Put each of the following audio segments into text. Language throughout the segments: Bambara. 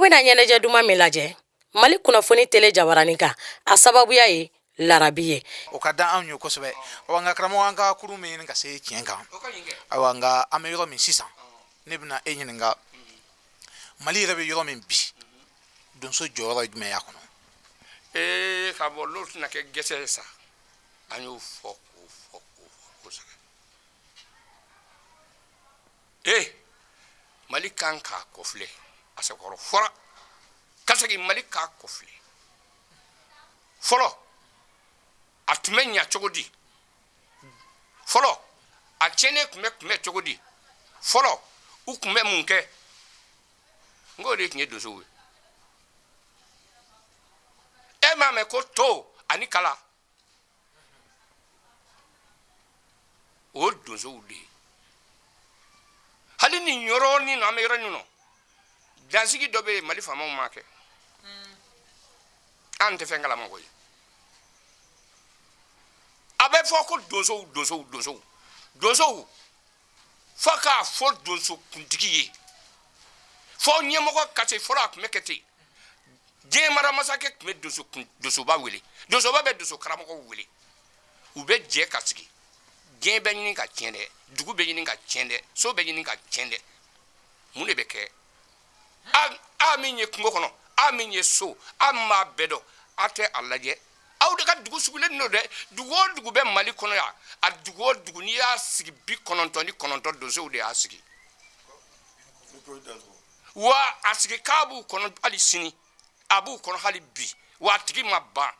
bɛna ɲɛnajɛ duman min lajɛ Mali kunnafoni tele jabaranin kan, a sababuya ye larabi ye. O ka da anw ye kosɛbɛ. Awa, nka karamɔgɔ, an ka kurun bɛ ɲini ka se tiɲɛ kan. Ayiwa, nka an bɛ yɔrɔ min sisan, ne bɛna e ɲininka, Mali yɛrɛ bɛ yɔrɔ min bi, donso jɔyɔrɔ ye jumɛn y'a kɔnɔ? Ee, ka bɔ n'o tɛna kɛ gɛsɛ ye sa. An y'o fɔ k'o fɔ k'o fɔ kosɛbɛ. Ee, Mali kan k'a kɔfilɛ, a sɛbɛkɔrɔ fɔra ka segin. Mali k'a kɔfilɛ fɔlɔ, a tun bɛ ɲa cogo di? Fɔlɔ, a tiɲɛnen tun bɛ kunbɛn cogo di? Fɔlɔ, u tun bɛ mun kɛ? N k'o de tun ye donsow ye. E m'a mɛn ko to ani kala, o donsow de ye. Hali nin yɔrɔnin na, an bɛ yɔrɔ min na, dansigi dɔ bɛ yen, Mali faamaw m'a kɛ. An tɛ fɛn kalama koyi. A bɛ fɔ ko donsow, donsow, donsow, donsow, fo k'a fɔ donso kuntigi ye, fo ɲɛmɔgɔ ka se. Fɔlɔ, a tun bɛ kɛ ten. Diɲɛ mara masakɛ tun bɛ donsoba wele, donsoba bɛ donso karamɔgɔw wele, u bɛ jɛ ka sigi. Diɲɛ bɛ ɲini ka tiɲɛ dɛ, dugu bɛ ɲini ka tiɲɛ dɛ, so bɛ ɲini ka tiɲɛ dɛ. Mun de bɛ kɛ? A min ye kungo kɔnɔ, a min ye so, a min b'a bɛɛ dɔn, a tɛ a lajɛ. Aw de ka dugu sigilen don dɛ. Dugu o dugu bɛ Mali kɔnɔ yan, a dugu o dugu, n'i y'a sigi 99, donsow de y'a sigi. Wa a sigi k'a b'u kɔnɔ hali sini, a b'u kɔnɔ hali bi, wa a tigi ma ban.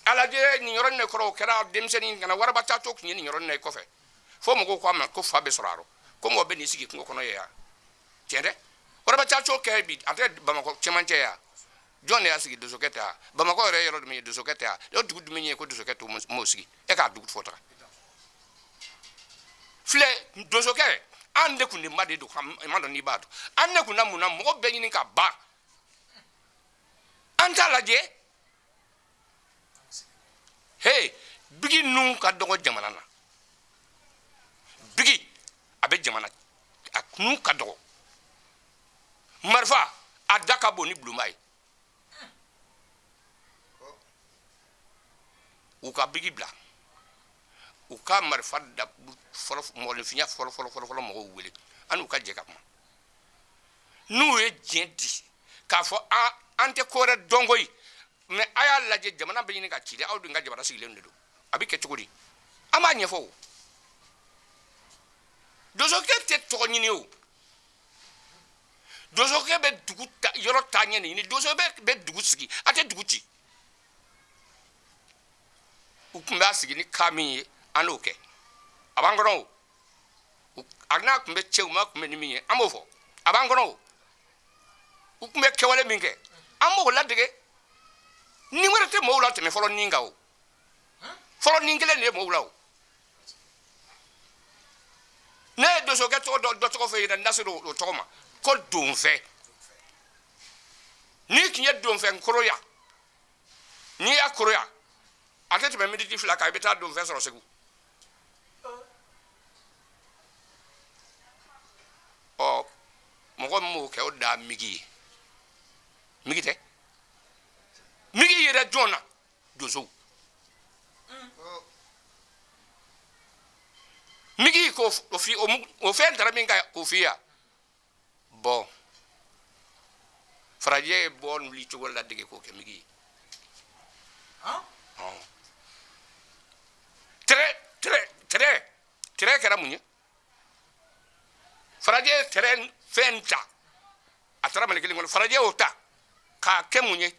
A lajɛ nin yɔrɔ in de kɔrɔ, o kɛra denmisɛnnin kana waraba taatɔ tun ye nin yɔrɔ in na i kɔfɛ, fo mɔgɔw ko a ma ko fa bɛ sɔrɔ a rɔ, ko mɔgɔ bɛ n'i sigi kungo kɔnɔ ye yan. Tiɲɛ tɛ? Waraba taatɔ kɛ bi, a tɛ Bamakɔ cɛmancɛ yan. Jɔn de y'a sigi? Donsokɛ tɛ wa? Bamakɔ yɛrɛ yɔrɔ jumɛn ye? Donsokɛ tɛ wa? O dugu jumɛn ye ko donsokɛ t'o m'o sigi? E k'a dugu fɔ taga filɛ. Donsokɛ, an de kun de ma de don, ma dɔn n'i b'a dɔn. An de kun na mun na mɔgɔ bɛɛ ɲini ka ban, an t'a lajɛ. He, bigi nun ka dɔgɔ jamana na. Bigi a bɛ jamana, a nun ka dɔgɔ. Marifa a da ka bon ni bulonba ye. U ka bigi bila, u ka marifa da fɔlɔ, mɔgɔninfinya fɔlɔ fɔlɔ fɔlɔ fɔlɔ, mɔgɔw wele, an n'u ka jɛ ka kuma. N'u ye diɲɛ di k'a fɔ an tɛ ko wɛrɛ dɔn koyi, mais a y'a lajɛ, jamana bɛ ɲini ka ci dɛ, aw dun ka jamana sigilen de don, a bɛ kɛ cogo di? An b'a ɲɛfɔ. O donsokɛ tɛ tɔgɔ ɲini, o donsokɛ bɛ dugu ta, yɔrɔ taa ɲɛ de ɲini. Donsokɛ bɛ dugu sigi, a tɛ dugu ci. U tun b'a sigi ni kan min ye, an n'o kɛ, a b'an kɔnɔ. O a n'a tun bɛ cɛ, u ma tun bɛ ni min ye, an b'o fɔ, a b'an kɔnɔ. O u tun bɛ kɛwale min kɛ, an b'o ladege. Ni wɛrɛ tɛ mɔgɔw la tɛmɛ fɔlɔ nin kan. O fɔlɔ nin kelen de ye mɔgɔw la. O ne ye donsokɛ tɔgɔ dɔ tɔgɔ fɔ yen, n da sera o tɔgɔ ma ko donfɛ. N'i tun ye donfɛn koroya, n'i y'a koroya, a tɛ tɛmɛ miniti 2 kan, i bɛ taa donfɛn sɔrɔ Segu. Ɔ, mɔgɔ min b'o kɛ, o da migi ye. Migi tɛ, migi yɛrɛ jɔn na? Donsow. Migi k'o fi, o fɛn taara min kan k'o f'i ya. Bɔn, farajɛ ye bɔn wuli cogo ladege k'o kɛ migi ye. Tɛrɛ tɛrɛ tɛrɛ tɛrɛ kɛra mun ye? Farajɛ ye tɛrɛ fɛn ta, a taara Mali kelen kɔnɔ. Farajɛ y'o ta k'a kɛ mun ye?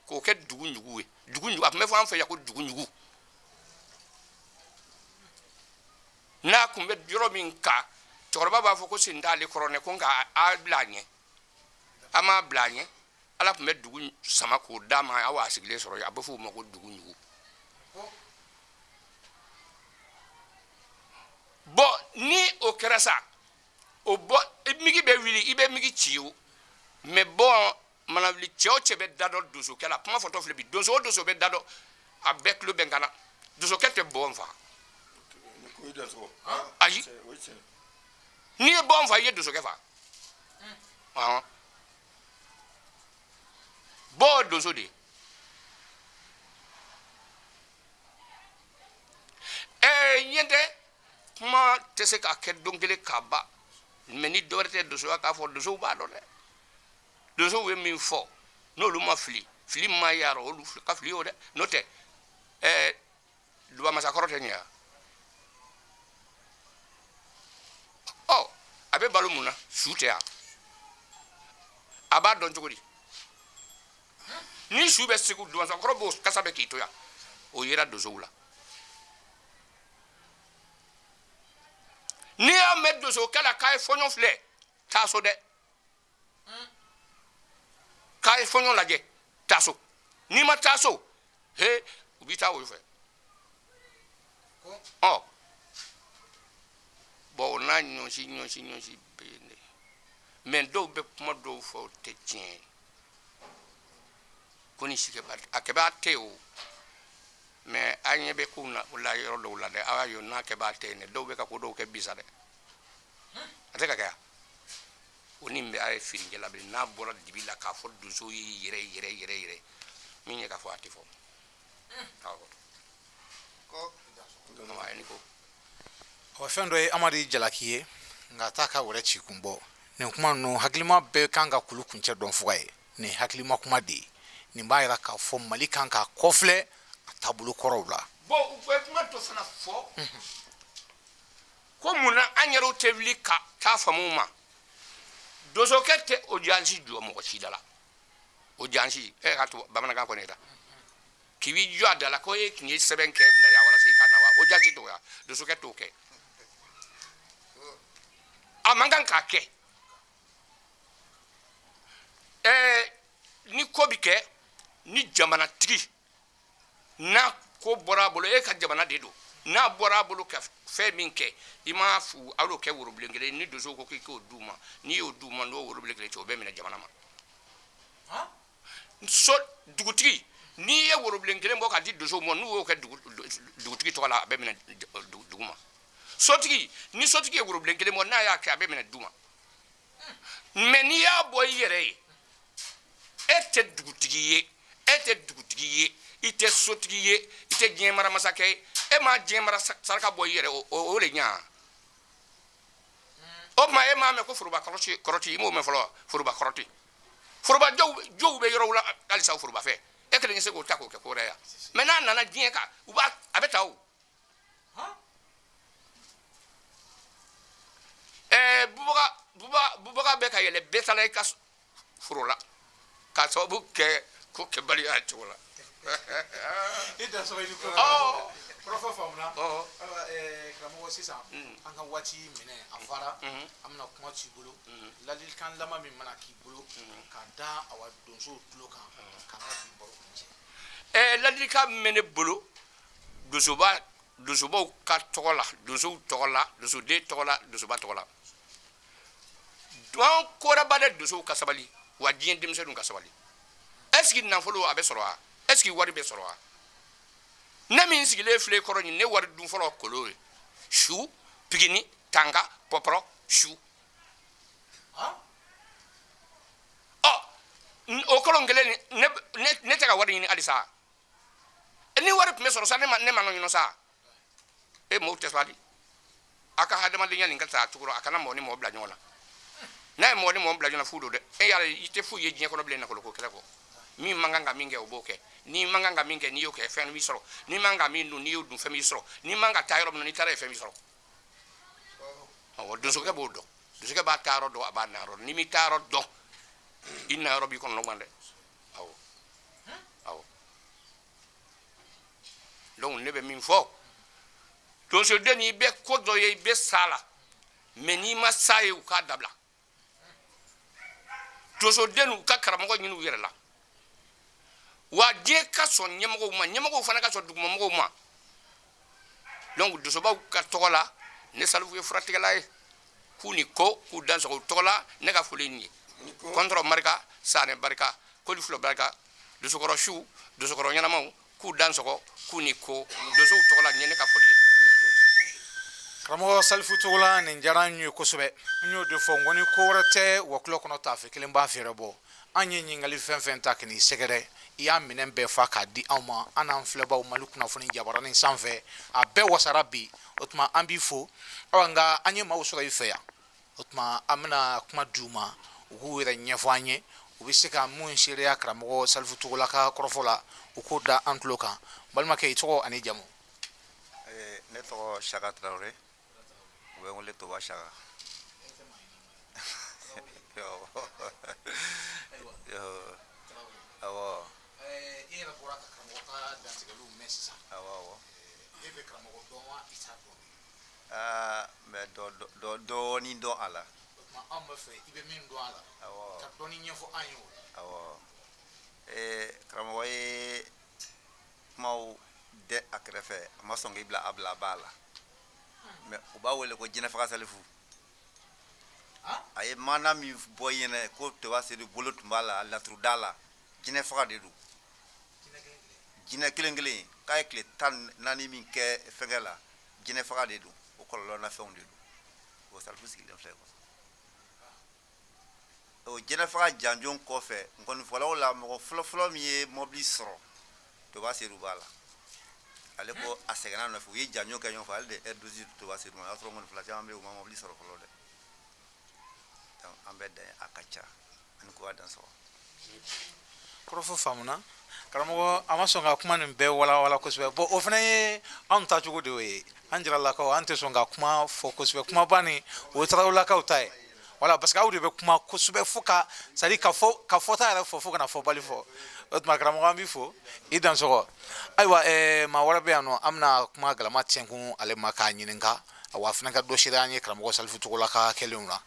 K'o kɛ dugu ɲugu ye. Dugu ɲugu, a tun bɛ fɔ an fɛ yan ko dugu ɲugu. N'a tun bɛ yɔrɔ min kan, cɛkɔrɔba b'a fɔ ko sen t'ale kɔrɔ ne ko, nka a bila a ɲɛ, a m'a bila a ɲɛ. Ala tun bɛ dugu sama k'o d'a ma, aw b'a sigilen sɔrɔ yen. A bɛ fɔ o ma ko dugu ɲugu. Bɔn, ni o kɛra sa, o bɔ migi bɛ wuli, i bɛ migi ci o mɛ. Bɔn, mana wuli, cɛ o cɛ bɛ da dɔn donsokɛ la, kuma fɔtɔ filɛ bi, donso o donso bɛ da dɔn, a bɛɛ tulo bɛ n kan na. Donsokɛ tɛ bɔn fa. Ayi, n'i ye bɔn fa, i ye donsokɛ fa. Bɔ donso de ye. Ɛɛ ɲɛ tɛ kuma tɛ se ka kɛ don kelen ka ban, mais ni dɔwɛrɛ tɛ donsoya k'a fɔ, donsow b'a dɔn dɛ. Donsow ye min fɔ, n'olu ma fili, fili ma yara olu ka fili o dɛ. N'o tɛ, ɛɛ dubamasakɔrɔ tɛ ɲɛ. Ɔ, a bɛ balo mun na? Su tɛ yan. A b'a dɔn cogo di ni su bɛ Segu? Dubamasakɔrɔ b'o kasa bɛ k'i to yan. O yera donsow la. N'i y'a mɛn donsokɛ la k'a ye fɔɲɔ filɛ, taa so dɛ. K'a ye fɔɲɔ lajɛ, taa so. N'i ma taa so, he, u b'i taa o fɛ. Ɔ bɔn, o n'a ɲɔsi ɲɔsi ɲɔsi bɛ yen dɛ. Mais dɔw bɛ kuma dɔw fɔ, o tɛ tiɲɛ ye. Ko ni sikɛba a kɛbaa tɛ o, mais an ɲɛ bɛ kow na o la yɔrɔ dɔw la dɛ. Aw y'a ye n'a kɛbaa tɛ yen dɛ, dɔw bɛ ka ko dɔw kɛ bi sa dɛ. A tɛ ka kɛ yan. O ni bɛ a ye firinkɛ la n'a bɔra dibi la k'a fɔ donso ye yɛrɛ yɛrɛ yɛrɛ yɛrɛ min ye k'a fɔ a tɛ fɔ. Awɔ, a ye ni ko. Ɔ, fɛn dɔ ye Amadi jalaki ye, nka a t'a ka wɛrɛ ci kun bɔ. Nin kuma ninnu, hakilima bɛɛ kan ka kulu kuncɛ dɔn fuga ye. Nin hakilima kuma de ye. Nin b'a yira k'a fɔ Mali kan k'a kɔfilɛ a taabolo kɔrɔw la. Bon, u bɛ kuma dɔ fana fɔ ko mun na an yɛrɛw tɛ wuli ka taa faamuw ma. Donsokɛ tɛ audience jɔ mɔgɔ si da la. Audience, e ka to bamanankan kɔni ta k'i b'i jɔ a da la ko e tun ye sɛbɛn kɛ bila yan walasa i ka na wa, audience t'o ya. Donsokɛ t'o kɛ, a man kan k'a kɛ. Ɛɛ, ni ko bi kɛ ni jamanatigi n'a ko bɔra a bolo, e ka jamana de don, n'a bɔra a bolo ka fɛn min kɛ, i m'a fu aw y'o kɛ worobilen kelen ni donsow ko k'i k'o d'u ma, n'i y'o d'u ma, n'o worobilen kelen cɛ, o bɛ minɛ jamana ma. So dugutigi, n'i ye worobilen kelen bɔ k'a di donsow ma, n'u y'o kɛ dugutigi tɔgɔ la, a bɛ minɛ dugu ma. Sotigi, ni sotigi ye worobilen kelen bɔ, n'a y'a kɛ, a bɛ minɛ du ma. Mais n'i y'a bɔ i yɛrɛ ye, e tɛ dugutigi ye, e tɛ dugutigi ye, i tɛ sotigi ye, i tɛ diɲɛ mara masakɛ ye, e ma diɲɛ mara saraka bɔ i yɛrɛ, o de ɲa. O tuma, e m'a mɛn ko foroba kɔrɔti kɔrɔti? I m'o mɛn fɔlɔ wa? Foroba kɔrɔti, foroba jow bɛ yɔrɔw la halisa foroba fɛ. E kelen se k'o ta k'o kɛ ko wɛrɛ ya. Mais n'a nana diɲɛ kan, u b'a a bɛ ta o. Ɛɛ, bubaga buba bubaga bɛ ka yɛlɛ bɛɛ taara i ka foro la k'a sababu kɛ ko kɛbaliya cogo la. I da sɔrɔ i ni ko kɔrɔfɔ faamuna. Ayiwa, karamɔgɔ, sisan an ka waati minɛ a fara, an bɛna kuma t'i bolo. Ladilikan laban min mana k'i bolo k'a da awa donsow tulo kan, k'an ka bi baro kuncɛ. Ɛɛ, ladilikan min bɛ ne bolo donsoba donsobaw ka tɔgɔ la, donsow tɔgɔ la, donsoden tɔgɔ la, donsoba tɔgɔ la, an kɔrɔba dɛ, donsow ka sabali wa diɲɛ denmisɛnninw ka sabali. Est ce que nafolo a bɛ sɔrɔ wa? Est ce que wari bɛ sɔrɔ wa? Ne min sigilen filɛ kɔrɔ nin, ne wari dun fɔlɔ kolo ye su, pigini, tanga, pɔpɔrɔ, su. Ɔ, o kolon kelen ni ne tɛ ka wari ɲini halisa. Ni wari tun bɛ sɔrɔ sa, ne ma ɲɔnɔ sa. E mɔgɔw tɛ sabali. A ka hadamadenya nin ka taa cogo rɔ, a kana mɔgɔ ni mɔgɔ bila ɲɔgɔn na. N'a ye mɔgɔ ni mɔgɔ bila ɲɔgɔn na, fu don dɛ. E yɛrɛ, i tɛ foyi ye diɲɛ kɔnɔ bilen nafolo ko kɛlɛ kɔ. Min man kan ka min kɛ, o b'o kɛ. N'i man kan ka min kɛ, n'i y'o kɛ, fɛn b'i sɔrɔ. N'i man kan ka min dun, n'i y'o dun, fɛn b'i sɔrɔ. N'i man ka taa yɔrɔ min na, n'i taara yen, fɛn b'i sɔrɔ. Awɔ, donsokɛ b'o dɔn. Donsokɛ b'a taa yɔrɔ dɔn, a b'a na yɔrɔ dɔn. N'i m'i taa yɔrɔ dɔn, i na yɔrɔ b'i kɔnɔ gan dɛ. Awɔ, awɔ. Donc ne bɛ min fɔ donsoden, i bɛ ko dɔ ye, i bɛ sa la, mais n'i ma sa ye, u k'a dabila. Donsoden, u ka karamɔgɔ ɲini u yɛrɛ la wa. Diɲɛ ka sɔn ɲɛmɔgɔw ma, ɲɛmɔgɔw fana ka sɔn dugumamɔgɔw ma. Donc donsobaw ka tɔgɔ la, ne Salifu ye furatigɛla ye, k'u ni ko k'u dansɔgɔ u tɔgɔ la. Ne ka foli nin ye kɔntɔrɔ marika sanɛ barika koli fila barika donsokɔrɔ su, donsokɔrɔ ɲɛnamaw, k'u dansɔgɔ, k'u ni ko donsow tɔgɔ la. Nin ye ne ka foli ye. Karamɔgɔ Salifu Togola, nin diyara n ye kosɛbɛ. N y'o de fɔ n ko ni ko wɛrɛ tɛ, wɔkulɔ kɔnɔ taafe kelen b'a fɛɛrɛ bɔ. An ye ɲininkali fɛn fɛn ta ka n'i sɛgɛrɛ, i y'a minɛn bɛɛ fa k'a di anw ma, an n'an filɛbaw Mali kunnafoni jabaranin sanfɛ. A bɛɛ wasara bi. O tuma an b'i fo. Awa, nka an ye maaw sɔrɔ i fɛ yan. O tuma an bɛna kuma di u ma, u k'u yɛrɛ ɲɛfɔ an ye. U bɛ se ka mun seereya karamɔgɔ Salifu Togola ka kɔrɔfɔ la, u k'o da an tulo kan. Balimakɛ, i tɔgɔ ani jamu? Ne tɔgɔ Saka Tarawele, u bɛ n wele Toba Saka. Awɔ. I yɛrɛ bɔra ka karamɔgɔ ka dantigɛliw mɛn sisan. Awɔ. E bɛ karamɔgɔ dɔn wa, i t'a dɔn? Aa, n bɛ dɔ dɔɔnin dɔn a la. O tuma anw bɛ fɛ i bɛ min dɔn a la, ka dɔɔnin ɲɛfɔ an ye o la. Awɔ, karamɔgɔ ye kumaw dɛ a kɛrɛfɛ, a ma sɔn k'i bila a bila ba la, mais u b'a wele ko jinɛfaga Salifu. A ye maana min bɔ i ɲɛna ko Toba Sedu bolo tun b'a la laturuda la, jinɛfaga de don, jinɛ kelen kelen k'a ye tile 14 min kɛ fɛnkɛ la, jinɛfaga de don, o kɔlɔlɔ na fɛnw de don. O Salifu sigilen filɛ kɔnɔ. O jinɛfaga janjon kɔfɛ, nkɔnifɔlaw la mɔgɔ fɔlɔfɔlɔ min ye mɔbili sɔrɔ, Toba Sedu b'a la. Ale ko a sɛgɛnna nɔfɛ, u ye janjo kɛ ɲɔgɔn fɛ, ale de ye R12 Toba Sedu ma. O y'a sɔrɔ nkɔnifɔla caman bɛ yen, u ma mɔbili sɔrɔ fɔlɔ dɛ. Donc an bɛ dan, a ka ca ani ko a dan sɔrɔ. Kɔrɔfɔ faamuna. Karamɔgɔ a ma sɔn ka kuma nin bɛɛ walawala kosɛbɛ. Bon, o fana ye anw ta cogo de ye. An Jaralakaw, an tɛ sɔn ka kuma fɔ kosɛbɛ. Kumaba nin, o ye Tarawelelakaw ta ye. Wala, parce que aw de bɛ kuma kosɛbɛ fo ka, c'est à dire ka fɔ ka fɔta yɛrɛ fɔ fo kana fɔbali fɔ. O tuma karamɔgɔ, an b'i fo, i dansɔgɔ. Ayiwa, maa wɛrɛ bɛ yan nɔ, an bɛna kuma galama tɛnkun ale ma k'a ɲininka. Awa, a fana ka dɔ seere an ye karamɔgɔ Salifu Togola ka kɛlenw na.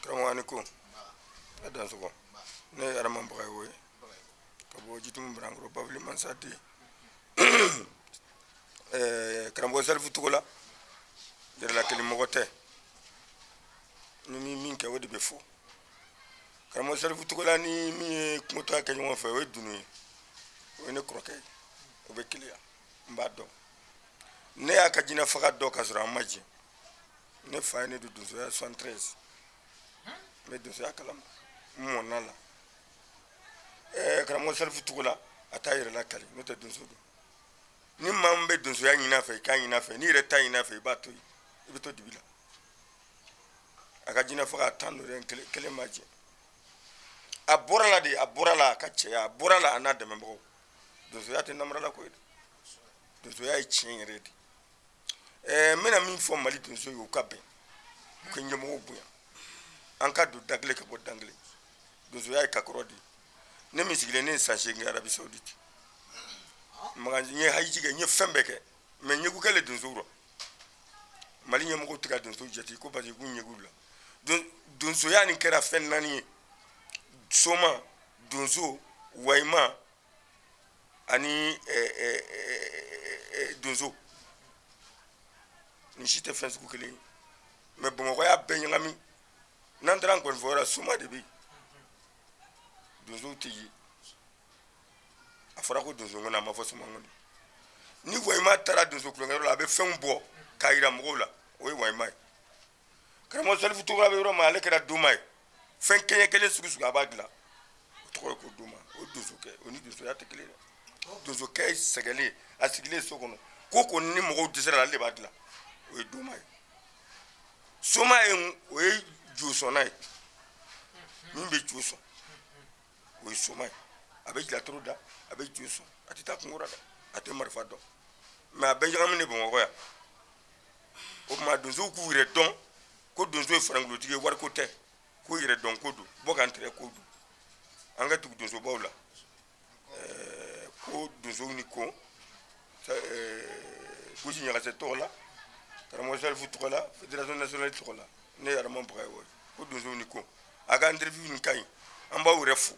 Karamɔgɔ, ani ko a dansɔgɔ. Ne ye Adama Bagayogo ye ka bɔ Jitumu Banankɔrɔ, Bafili Mansaden. Karamɔgɔ Salifu Togola yɛrɛla kelen mɔgɔ tɛ, ni min kɛ o de bɛ fɔ. Karamɔgɔ Salifu Togola ni min ye kungotɔ kɛ ɲɔgɔn fɛ, o ye Dunu ye, o ye ne kɔrɔkɛ ye, o bɛ Keleya, n b'a dɔn. Ne y'a ka jinɛ faga dɔn ka sɔrɔ an ma jɛ. Ne fa ye ne don donsoya 73, n bɛ donsoya kalama, n mɔnna la. Karamɔgɔ Salifu Togola a t'a yɛrɛ lakali, n'o tɛ donso don. Ni maa min bɛ donsoya ɲini a fɛ, i k'a ɲini a fɛ. N'i yɛrɛ t'a ɲini a fɛ, i b'a to yen, i bɛ to dibi la. A ka jinɛ faga a 10 don dɛ, kelen ma jɛ. A bɔra la de, a bɔra la a ka cɛya, a bɔra la a n'a dɛmɛbagaw. Donsoya tɛ namarala ko ye dɛ, donsoya ye tiɲɛ yɛrɛ de. N bɛna min fɔ Mali donso ye, u ka bɛn, u ka ɲɛmɔgɔw bonya, an ka don da kelen ka bɔ da kelen. Donsoya ye kakɔrɔ de ye. Ne min sigilen, ne ye san 8 kɛ Arabie Saoudite, makan, n ye hayiji kɛ, n ye fɛn bɛɛ kɛ, mais ɲɛgu kɛlen donsow rɔ. Mali ɲɛmɔgɔw tɛ ka donsow jate ko parce que k'u ɲɛgu la. Donsoya nin kɛra fɛn 4 ye: soma, donso, wayima ani donso. Nin si tɛ fɛn sugu kelen ye, mais Bamakɔ y'a bɛɛ ɲagami. N'an taara nkɔnifɔyɔrɔ la, soma de bɛ yen, donsow tɛ ye. A fɔra ko donso ŋɔni, a ma fɔ soma ŋɔni. Ni wayima taara donso tulonkɛyɔrɔ la, a bɛ fɛnw bɔ k'a yira mɔgɔw la, o ye wayima ye. Karamɔgɔ Salifu Togola bɛ yɔrɔ min, ale kɛra doma ye. Fɛn kɛɲɛ kelen sugu sugu a b'a dilan, o tɔgɔ ye ko doma. O donsokɛ, o ni donsoya tɛ kelen ye. Donsokɛ sɛgɛlen, a sigilen so kɔnɔ, ko ni mɔgɔw dɛsɛra la, ale de b'a dilan, o ye doma ye. Soma ye, o ye josɔnna ye, min bɛ jo sɔn, o ye soma ye. A bɛ laturu da, a bɛ jo sɔn, a tɛ taa kungo la dɛ, a tɛ marifa dɔn, mais a bɛɛ ɲagaminen Bamakɔ yan. O tuma donsow k'u yɛrɛ dɔn ko donso ye farankulotigi ye, wariko tɛ, ko yɛrɛ dɔn ko don, bɔ ka n tɛrɛ ko don. An ka tugu donsobaw la. Ko donsow ni ko gosi ɲagase tɔgɔ la, karamɔgɔ Salifu tɔgɔ la, fédération nationale tɔgɔ la, ne ye Adama Bagayogo ye. Ko donsow ni ko a ka interview nin ka ɲi, an b'aw yɛrɛ fo.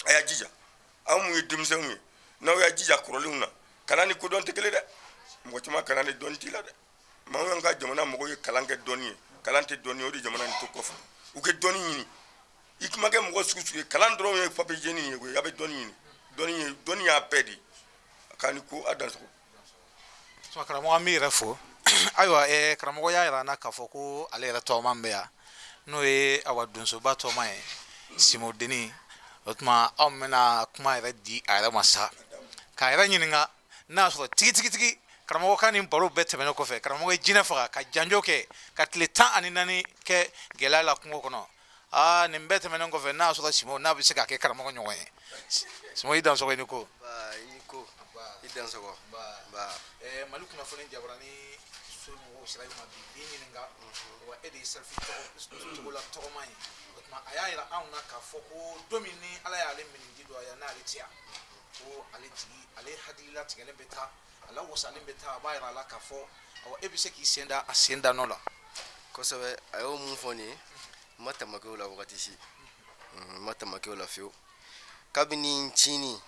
A y'a jija, aw mun ye denmisɛnw ye, n'aw y'a jija kɔrɔlenw na, kalan ni kodɔn tɛ kelen dɛ. Mɔgɔ caman kalan ni dɔnni t'i la dɛ. Maa y'an ka jamana mɔgɔw ye kalan kɛ dɔnni ye, kalan tɛ dɔnni ye, o de jamana nin to kɔfɛ. U kɛ dɔnni ɲini, i kuma kɛ mɔgɔ sugu sugu ye, kalan dɔrɔn ye papier jeni ye koyi. A bɛ dɔnni ɲini, dɔnni ye, dɔnni y'a bɛɛ de ye. K'a ni ko, a dansogo. Karamɔgɔ, an b'i yɛrɛ fo. Ayiwa, karamɔgɔ y'a yira an na k'a fɔ ko ale yɛrɛ tɔgɔma bɛ yan. N'o ye awa donsoba tɔma ye, Simodenni. O tuma anw bɛna kuma yɛrɛ di a yɛrɛ ma sa, k'a yɛrɛ ɲininka n'a y'a sɔrɔ tigitigi karamɔgɔ ka nin baro bɛɛ tɛmɛnen kɔfɛ, karamɔgɔ ye jinɛ faga ka janjo kɛ ka tile 14 kɛ gɛlɛya la kungo kɔnɔ. Aa, nin bɛɛ tɛmɛnen kɔfɛ, n'a y'a sɔrɔ Simo n'a bɛ se ka kɛ karamɔgɔ ɲɔgɔn ye. Simo, i dansɔgɔ, i ni ko. I ni ko, i dansɔgɔ. Mali kunnafoni jabarani so mɔgɔw sera i ma bi k'i ɲininka wa e de ye Salifu Togola tɔgɔma ye. O tuma a y'a yira anw na k'a fɔ ko don min ni Ala y'ale miniji don a ya n'ale tɛ yan, ko ale jigi, ale hakilila tigɛlen bɛ taa, a la wasalen bɛ taa. A b'a yira a la k'a fɔ awa e bɛ se k'i sen da a sen da nɔ la. Kosɛbɛ. A y'o mun fɔ nin ye, n ma tamakɛ o la wagati si, n ma tamakɛ o la fiyewu. Kabini n cini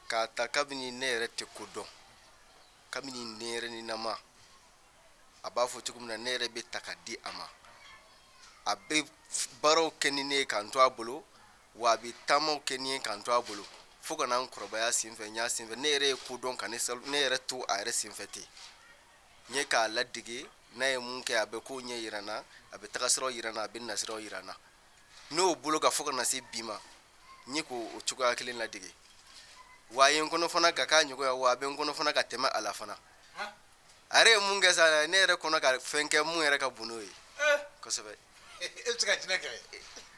k'a ta, kabini ne yɛrɛ tɛ ko dɔn, kabini n denyɛrɛninama, a b'a fɔ cogo min na, ne yɛrɛ bɛ ta ka di a ma, a bɛ baaraw kɛ ni ne ye k'an to a bolo, wa a bɛ taamaw kɛ ni ye k'an to a bolo, fo ka na n kɔrɔbaya senfɛ. N y'a senfɛ, ne yɛrɛ ye ko dɔn ka ne yɛrɛ to a yɛrɛ senfɛ ten. N ye k'a ladege, n'a ye mun kɛ, a bɛ kow ɲɛ yira n na, a bɛ tagasiraw yira n na, a bɛ nasiraw yira n na. N'o bolo ka fo ka na se bi ma, n ye k'o cogoya kelen ladege. Wa a ye n kɔnɔ fana ka k'a ɲɔgɔn ye, wa a bɛ n kɔnɔ fana ka tɛmɛ a la fana. A yɛrɛ ye mun kɛ sa, ne yɛrɛ kɔnɔ ka fɛn kɛ mun yɛrɛ ka bon n'o ye kosɛbɛ. E bɛ se ka jinɛ kɛlɛ?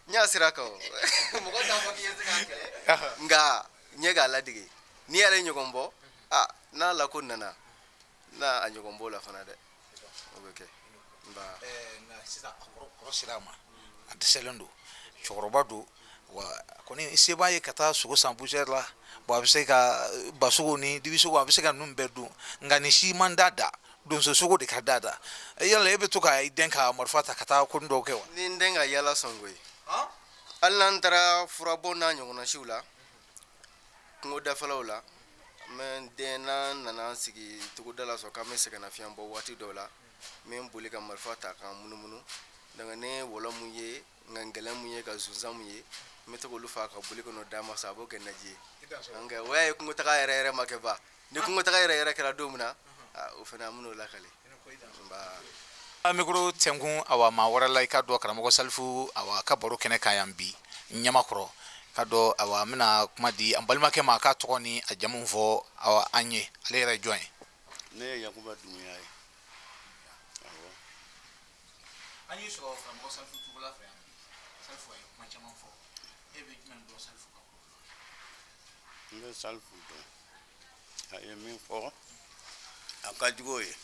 N y'a sira kan o, mɔgɔ t'a fɔ k'i ye se k'a kɛlɛ, nka n ye k'a ladege. N'i y'ale ɲɔgɔn bɔ, a n'a la ko nana n'a a ɲɔgɔn b'o la fana dɛ, o bɛ kɛ. Nba. Nka sisan a kɔrɔ sera a ma, a dɛsɛlen don, cɛkɔrɔba don, wa a kɔni se b'a ye ka taa sogo san bouchère la. Bon, a bɛ se ka basogo ni dibisogo, a bɛ se ka ninnu bɛɛ dun, nka nin si man d'a da, donso sogo de ka d'a da. Yala e bɛ to ka i den ka marifa ta ka taa ko dɔw kɛ wa? Ni n den ka yala sɔn koyi. Hali n'an taara furabɔ n'a ɲɔgɔnna siw la, kungo dafɛlaw la, n bɛ n den, n'an nana an sigi togoda la sɔn k'an bɛ sɛgɛnnafiɲɛ bɔ waati dɔw la, n bɛ n boli ka marifa ta k'an munumunu. Donc ne ye wɔlɔ mun ye, nka ngɛlɛn mun ye, ka zonzan mun ye, n bɛ to k'olu faga ka boli kɔnɔ d'a ma sa, a b'o kɛ naji ye. Nka o y'a ye kungotaga yɛrɛ yɛrɛ ma kɛ ba. Ni kungotaga yɛrɛ yɛrɛ kɛra don min na, o fana an bɛn'o lakale. Nba. Micro tɛnkun awa maa wɛrɛ la, i ka dɔn karamɔgɔ Salifu awa ka baro kɛnɛ kan yan bi Ɲamakɔrɔ ka dɔn. Awa an bɛna kuma di an balimakɛ ma, a k'a tɔgɔ ni a jamu fɔ awa an ye. Ale yɛrɛ ye jɔn ye? Ne ye Yakuba Dunbuya ye. Awɔ. An y'i sɔrɔ karamɔgɔ Salifu Togola fɛ yan bi. Salifu a ye kuma caman fɔ, e bɛ jumɛn dɔn Salifu ka ko la? N bɛ Salifu dɔn, a ye min fɔ a ka jugu o ye,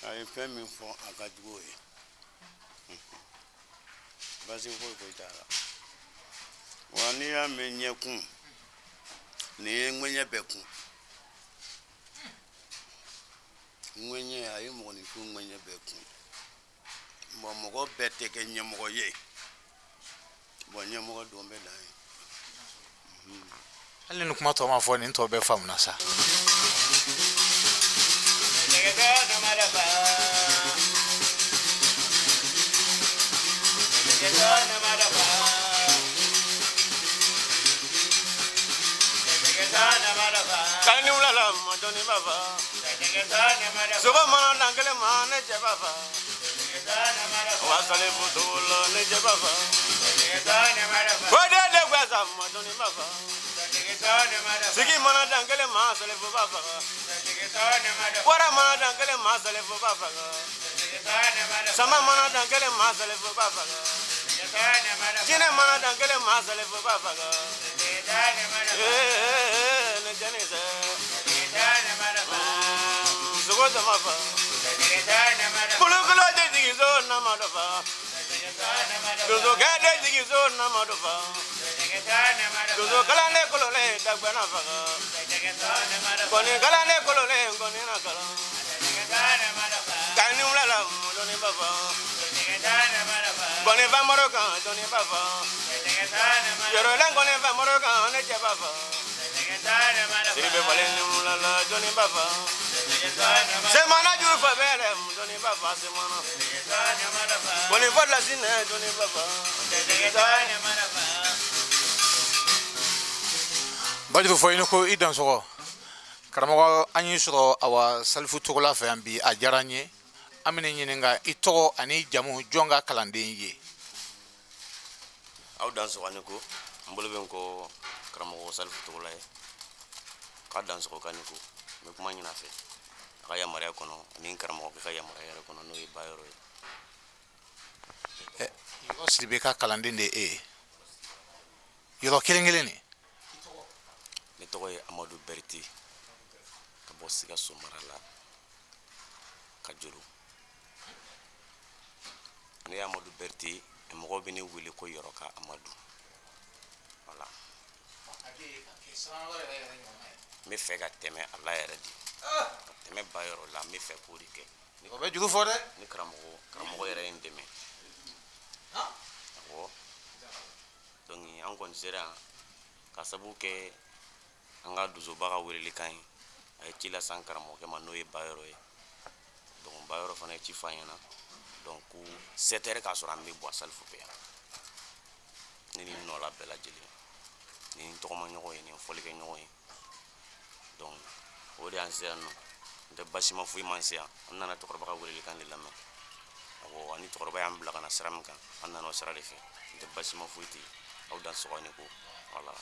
a ye fɛn min fɔ a ka jugu o ye, baasi foyi foyi t'a la. Wa n'i y'a mɛn ɲɛkun, nin ye ŋɛɲɛ bɛɛ kun ŋɛɲɛ, a ye mɔgɔninfin ŋɛɲɛ bɛɛ kun. Bon, mɔgɔ bɛɛ tɛ kɛ ɲɛmɔgɔ ye. Bon, ɲɛmɔgɔ don bɛ dan ye. Hali ni kuma tɔ ma fɔ, nin tɔ bɛɛ faamuna sa. Kani wula la ma jɔnni b'a fa, sogo mana dan kelen ma, ne cɛ b'a fa. Wa Salifu Togola, ne cɛ b'a fa. Ko den de gwasa ma jɔnni b'a fa, sigi mana dan kelen ma, Salifu b'a fa. Wara mana dan kelen ma, Salifu b'a fa. Sama mana dan kelen ma, Salifu b'a fa. Jinɛ mana dan kelen ma, Salifu b'a fa. Ee, ne jɛni sɛ sogo sama fa, kulukulu de jigin so nama dɔ fa, donsokɛ de jigin so nama dɔ fa, donso kalan ne kololen dagbɛnna faga, kɔni kalan ne kololen kɔni na kalan, kani wula la mɔdɔni b'a fa, kɔni famaro kan jɔnni b'a fa, yɔrɔlen kɔni famaro kan, ne cɛ b'a fa. Siri bɛ falen ni wula la, jɔnni b'a fa. Semana juru fa bɛɛ lɛ, jɔnni b'a fa. Semana kɔni fɔ lasinɛ, jɔnni b'a fa. Bajuru fɔ i ni ko, i dansɔgɔ karamɔgɔ. An y'i sɔrɔ awa Salifu Togola fɛ yan bi, a diyara n ye. An bɛna ɲininka i tɔgɔ ani jamu, jɔn ka kalanden ye? Aw dansɔgɔ ni ko. N bolo bɛ n kɔ karamɔgɔ Salifu Togola ye k'a dansɔgɔ ka ni ko. N bɛ kuma ɲini a fɛ a ka yamaruya kɔnɔ ani n karamɔgɔkɛ ka yamaruya yɛrɛ kɔnɔ, n'o ye Bayɔrɔ ye. Yɔrɔ Sidibe ka kalanden de e ye, yɔrɔ kelen kelen de? Ne tɔgɔ ye Amadu Berete, ka bɔ Sikaso mara la, ka jolo. Ne ye Amadu Berete, mɔgɔw bɛ ne wele ko Yɔrɔka Amadu. Voilà, n bɛ fɛ ka tɛmɛ a la yɛrɛ de, ka tɛmɛ Bayɔrɔ la. N bɛ fɛ k'o de kɛ. O bɛ juru fɔ dɛ. Ni karamɔgɔ yɛrɛ ye n dɛmɛ, awɔ. Donc an kɔni sera yan ka sababu kɛ an ka donsoba ka welelikan ye. A ye ci lase an karamɔgɔkɛ ma, n'o ye Bayɔrɔ ye. Donc Bayɔrɔ fana ye ci fɔ an ɲɛna. Donc ko 7 heures k'a sɔrɔ an bɛ Buwa Salifu fɛ yan, ne ni n nɔla bɛɛ lajɛlen, ni n tɔgɔma ɲɔgɔn ye, ni n fɔlikɛ ɲɔgɔn ye. Donc o de y'an se yan nɔ. N tɛ basima foyi man se yan. An nana cɛkɔrɔba ka welelikan de lamɛn. Awɔ, ani cɛkɔrɔba y'an bila ka na sira min kan, an nana o sira de fɛ. N tɛ basima foyi tɛ yen. Aw dan sɔgɔ ni ko. Voilà.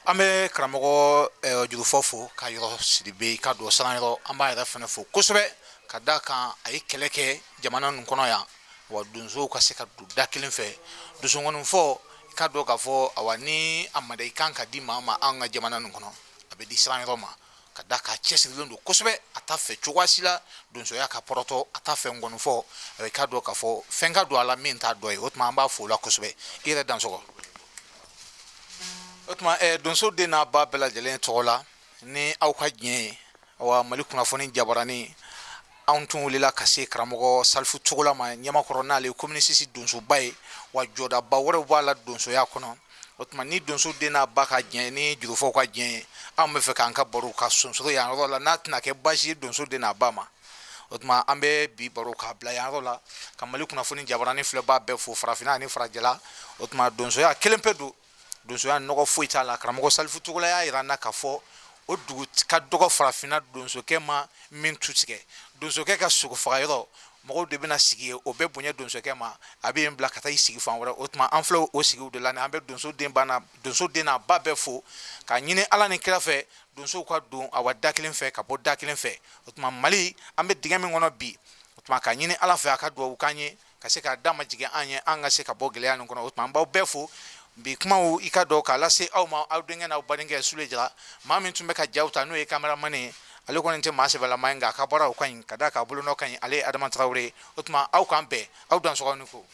An bɛ karamɔgɔ jurufɔ fo ka Yɔrɔ Sidibe ka don Sangayɔrɔ. An b'a yɛrɛ fana fo kosɛbɛ, ka da kan a ye kɛlɛ kɛ jamana ninnu kɔnɔ yan, wa donsow ka se ka don da kelen fɛ. Donsokɔni fɔ, i ka dɔn k'a fɔ, awa, ni a mada i kan ka di maa ma an ka jamana ninnu kɔnɔ, a bɛ di Sangayɔrɔ ma, ka da k'a cɛsirilen don kosɛbɛ. A t'a fɛ cogoya si la donsoya ka pɔrɔtɔ, a t'a fɛ nkɔnifɔ. I ka dɔn k'a fɔ fɛn ka don a la min t'a dɔ ye. O tuma an b'a fo o la kosɛbɛ. I yɛrɛ dansɔgɔ. O tuma donso den n'a ba bɛɛ lajɛlen tɔgɔ la, ni aw ka diɲɛ ye, awa, Mali kunnafoni jabaranin, anw tun wulila ka se karamɔgɔ Salifu Togola ma Ɲamakɔrɔ, n'ale ye commune 6 donsoba ye, wa jɔdaba wɛrɛw b'a la donsoya kɔnɔ. O tuma ni donso den n'a ba ka diɲɛ, ni jurufɔw ka diɲɛ ye, anw bɛ fɛ k'an ka baro ka sonsoro yan yɔrɔ la, n'a tɛna kɛ baasi ye donso den n'a ba ma. O tuma an bɛ bi baro k'a bila yan yɔrɔ la, ka Mali kunnafoni jabaranin filɛbaa bɛɛ fo, farafinna ani farajɛla. O tuma donsoya kelen pe don, donsoya nɔgɔ foyi t'a la. Karamɔgɔ Salifu Togola y'a yira n na k'a fɔ o dugu ka dɔgɔ farafinna donsokɛ ma min tu tigɛ. Donsokɛ ka sogo faga yɔrɔ, mɔgɔw de bɛna sigi yen, o bɛ bonya donsokɛ ma, a bɛ yen bila ka taa i sigi fan wɛrɛ. O tuma an filɛ o sigiw de la. Ni an bɛ donso den ba na, donso den n'a ba bɛɛ fo, k'a ɲini Ala ni kira fɛ, donsow ka don, awa, da kelen fɛ, ka bɔ da kelen fɛ. O tuma Mali, an bɛ dingɛ min kɔnɔ bi, o tuma k'a ɲini Ala fɛ, a ka dugawu k'an ye ka se k'a da majigin an ye, an ka se ka bɔ gɛlɛya nin kɔnɔ. O tuma an b'aw bɛɛ fo. Bi kumaw, i ka dɔn k'a lase aw ma, aw denkɛ n'aw badenkɛ Sule Jara. Maa min tun bɛ ka jaw ta, n'o ye cameraman ye, ale kɔni tɛ maa sɛbɛlama ye, nka a ka baaraw ka ɲi, ka d'a kan a bolonɔ ka ɲi. Ale ye Adama Tarawele ye. O tuma aw k'an bɛn, aw dansɔgɔ ni ko.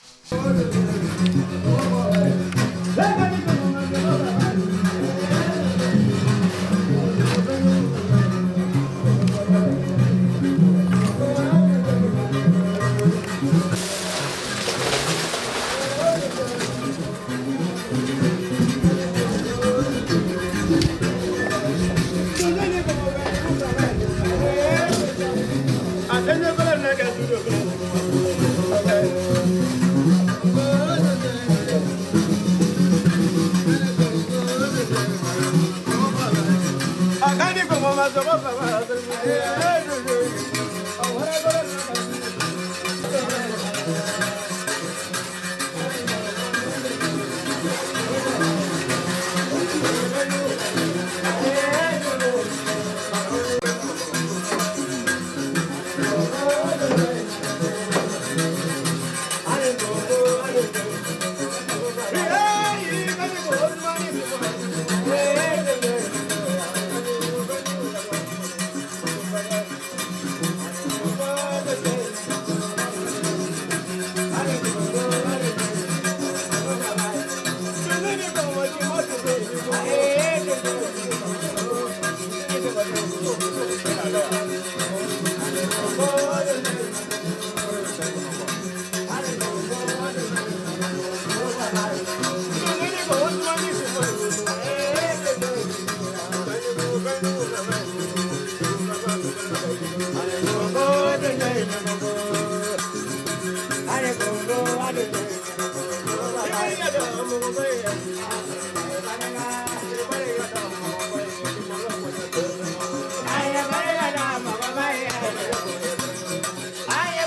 Ay,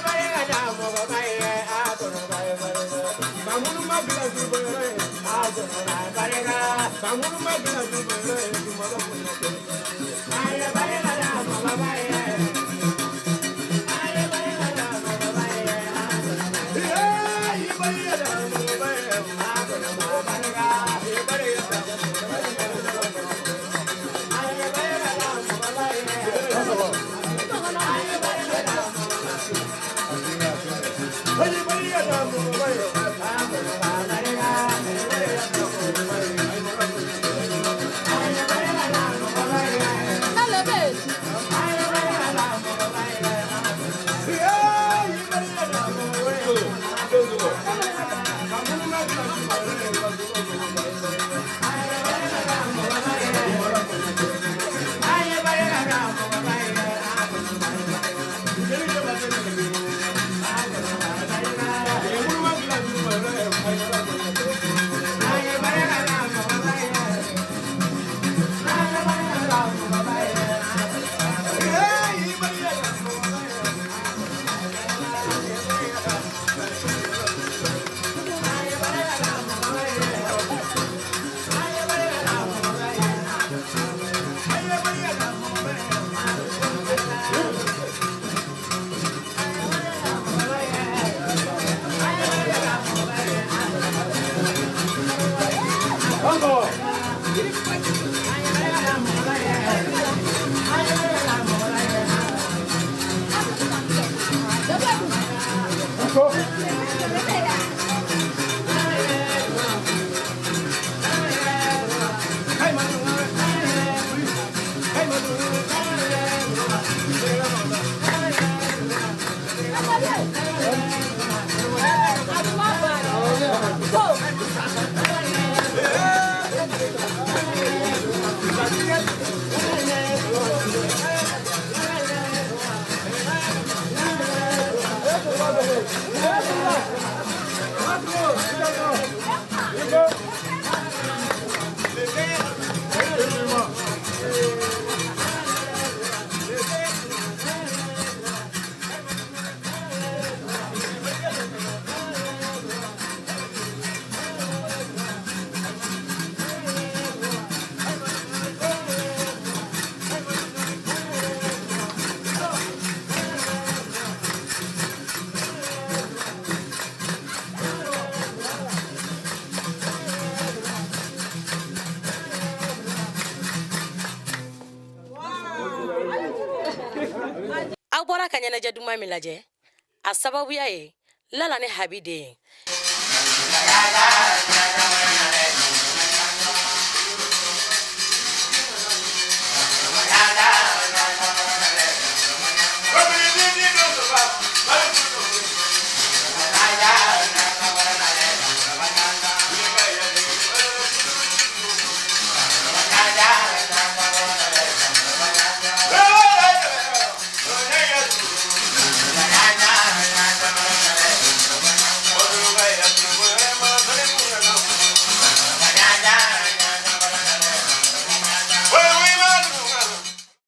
Aw bɔra ka ɲɛnajɛ duman min lajɛ, a sababuya ye Lala ni Habi den ye.